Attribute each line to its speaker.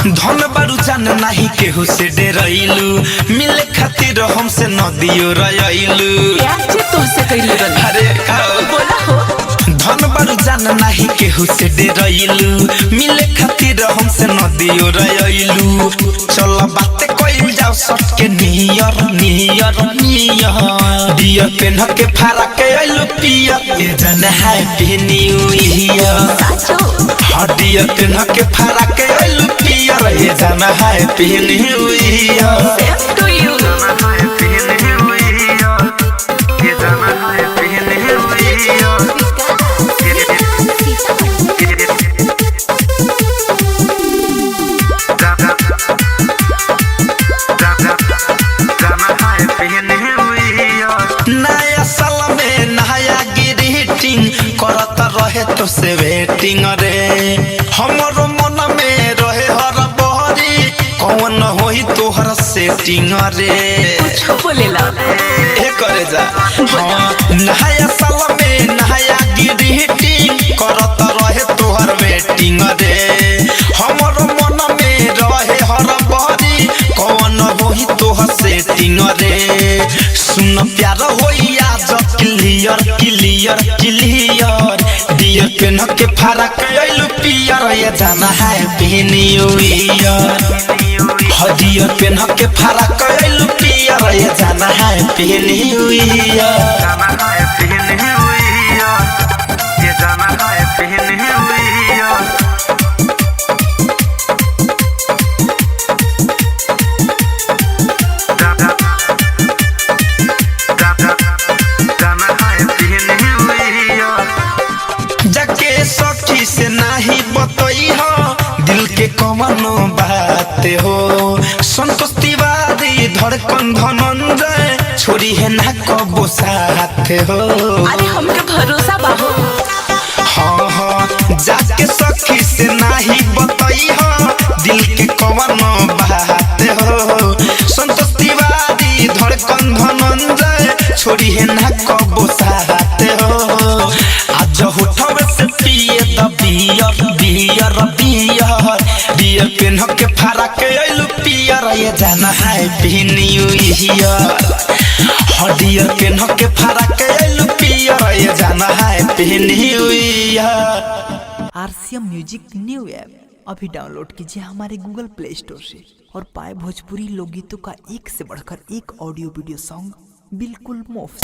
Speaker 1: धन बारू जान नाही केहू से डरैलू, मिले खातिर हमसे नदियो रैलू।
Speaker 2: प्यार जे तुमसे कइले रहनी।
Speaker 1: अरे का
Speaker 2: बोला हो।
Speaker 1: धन बारू जान नाही केहू से डरैलू, मिले खातिर हमसे नदियो रैलू। चल बात कइल जाओ सटके नियर नियर नियर। डियर पेन के फारा के अइलू पियर, ए जान हैप्पी न्यू ईयर।
Speaker 2: साचो।
Speaker 1: हडियर पेन के फारा के अइलू पियर, ए जान happy new year.
Speaker 2: Same to you.
Speaker 1: नया साल में नया ग्रीटिंग करत रहे तो से वेटिंग रे। हमरो मन में रहे हर बहरी, कौन होई तोहर सेटिंग रे।
Speaker 2: कुछ बोलेला।
Speaker 1: ए करे जा। हाँ, नया साल में नया ग्रीटिंग करत रहे तोहर वेटिंग रे। हमरो मन में रहे हर बहरी, कौन होई तोहर सेटिंग रे। सुन प्यार होई आज clear clear clear. Deere PAN के फरक अइलू पियर, ये जाना हैप्पी न्यू ईयर। हडियर पेन के फरक अइलू पियर, ये जाना हैप्पी न्यू ईयर। जाके सखी से नाही बतई हो दिल के कमनो बात हो। संतोष तिवारी धड़कन धनंजय छोरी है ना कबो साथ हो।
Speaker 2: अरे हमके भरोसा बा हो।
Speaker 1: हाँ हाँ, जाके सखी से नाही बतई हो दिल के कवनो बात हो। संतोष तिवारी धड़कन धनंजय छोरी है ना कबो साथ हो। आज होठवे से पिए त beer beer beer. Deere PAN के फारा के अइलू पियर, ये जाना हैप्पी न्यू ईयर। हडियर पेन के फारा के अइलू पियर, ये जाना happy new year.
Speaker 3: RCM music new app अभी डाउनलोड कीजिए हमारे गूगल प्ले स्टोर से और पाए भोजपुरी लोकगीतों का एक से बढ़कर एक ऑडियो वीडियो सॉन्ग बिल्कुल मुफ्त।